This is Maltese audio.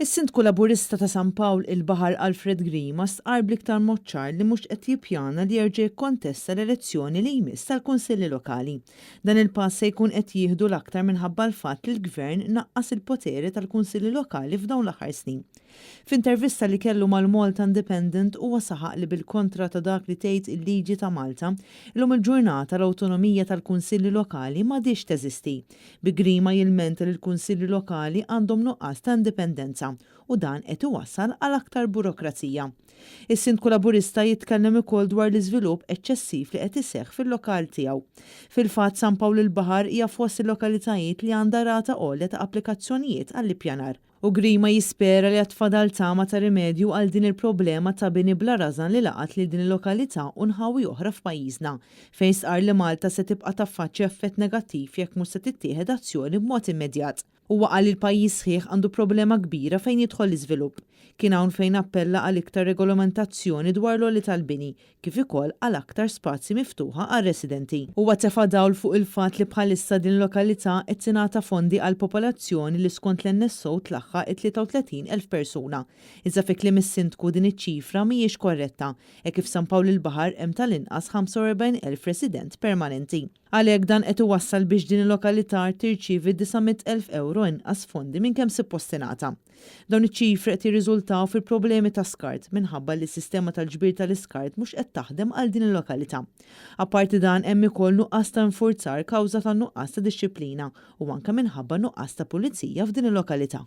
Is-Sindku Laburista ta' San Pawl il-Baħar Alfred Grima stqarr bl-iktar mod ċar li mhux qed jippjana li jerġa' jikkontesta l-elezzjoni li jmiss tal-Kunsilli Lokali. Dan il-pass se jkun qed jieħdu l-aktar minħabba l-fatt li l-Gvern naqqas il-poteri tal-Kunsilli Lokali f'dawn l-aħħar snin. F'intervista li kellu mal-Malta Independent huwa saħaq li bil-kontra ta' dak li tgħid il-liġi ta' Malta, illum il-ġurnata l-awtonomija tal-Kunsilli Lokali m'għadhiex teżisti. Bi Grima jilmenta li l-Kunsilli Lokali għandhom nuqqas ta' indipendenza u dan qed iwassal għal aktar burokrazija. Is-Sindku Laburista jitkellem ukoll dwar l-iżvilupp eċċessiv li qed iseħħ fil-lokal tiegħu. Fil-fatt San Pawl il-Baħar hija fost il-lokalitajiet li għandha rata għolja ta' applikazzjonijiet għall-ippjanar. U Grima jispera li għad fadal tama ta' rimedju għal din il-problema ta' bini bla rażan li laqat lil din il-lokalità u nħawi oħra f'pajjiżna, fejn stqarr li Malta se tibqa' taffaċċja effett negattiv jekk mhux se tittieħed azzjoni b'mod immedjat. Huwa qal li l-pajjiż sħiħ għandu problema kbira fejn jidħol l-iżvilupp. Kien hawn fejn appella għal iktar regolamentazzjoni dwar l-għoli tal-bini, kif ukoll għal aktar spazji miftuħa għar-residenti. Huwa tefa' dawl fuq il-fatt li bħalissa din il-lokalità qed tingħata fondi għal popolazzjoni li skont l-NSO tlaħħaq it-33,000 persuna. Iżda fi kliem is-Sindku din iċ-ċifra mhijiex korretta, hekk kif f'San Pawl il-Baħar hemm tal-inqas 45,000 resident permanenti. Għalhekk dan qed iwassal biex din il-lokalità tirċievi 900,000 ewro inqas fondi minn kemm suppost tingħata. Dawn iċ-ċifri qed jirriżultaw fi problemi ta' skart minħabba li s-sistema tal-ġbir tal-iskart mhux qed taħdem għal din il-lokalità. Apparti dan hemm ukoll nuqqas ta' infurzar kawża tan-nuqqas ta' dixxiplina u anke minħabba nuqqas ta' pulizija f'din il-lokalità.